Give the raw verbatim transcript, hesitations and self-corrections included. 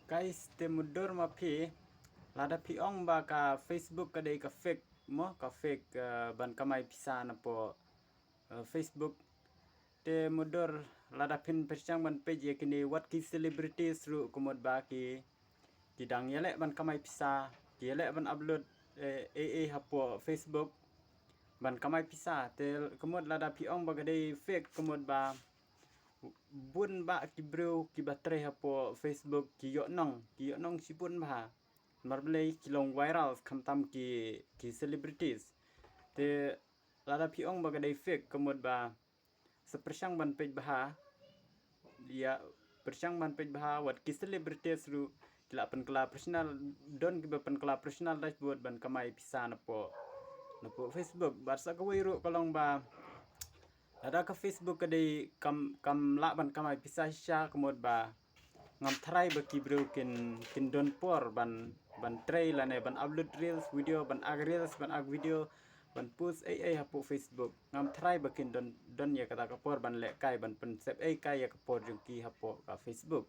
Guys, te mutdur ma phi, lada phi ong ba ka Facebook ka dei ka fake mo, ka fake, eh, ban kamai pisa napoh, eh, Facebook. Te mutdur, lada phin pyrshang ban peit ïa kine wat ki celebrities ruh ka mut ba ki, ki dang ïaleh ban kamai pisa, ki ïaleh ban upload, eh, ei ei hapoh Facebook ban kamai pisa. Te ka mut lada phi ong ba ka dei fake ka mut ba bun bah ki briew kiba trei hapoh Facebook ki ïoh nong, ki ïoh nong shibun bha. Namar balei, ki long viral khamtam ki, ki celebrities. Te lada phi ong ba ka dei fake ka mut ba sa pyrshang ban peit bha, ïa, pyrshang ban peit bha wat ki celebrities ruh ki la pynkylla personal, don kiba pynkylla personal dashboard ban kamai pisa napoh, napoh Facebook. Bad sa kawei ruh ka long ba lada ka Facebook ka dei kam, kam lah ban kamai pisa shisha ka mut ba ngam tharai ba ki briew kin, kin don por ban, ban trei lane ban upload reels, video, ban ak reels, ban ak video, ban post ei ei hapoh Facebook. Ngam tharai ba kin don, don ïa kata ka por ban leh kai, ban pynsep ei kai ïa ka por jong ki hapoh ka Facebook.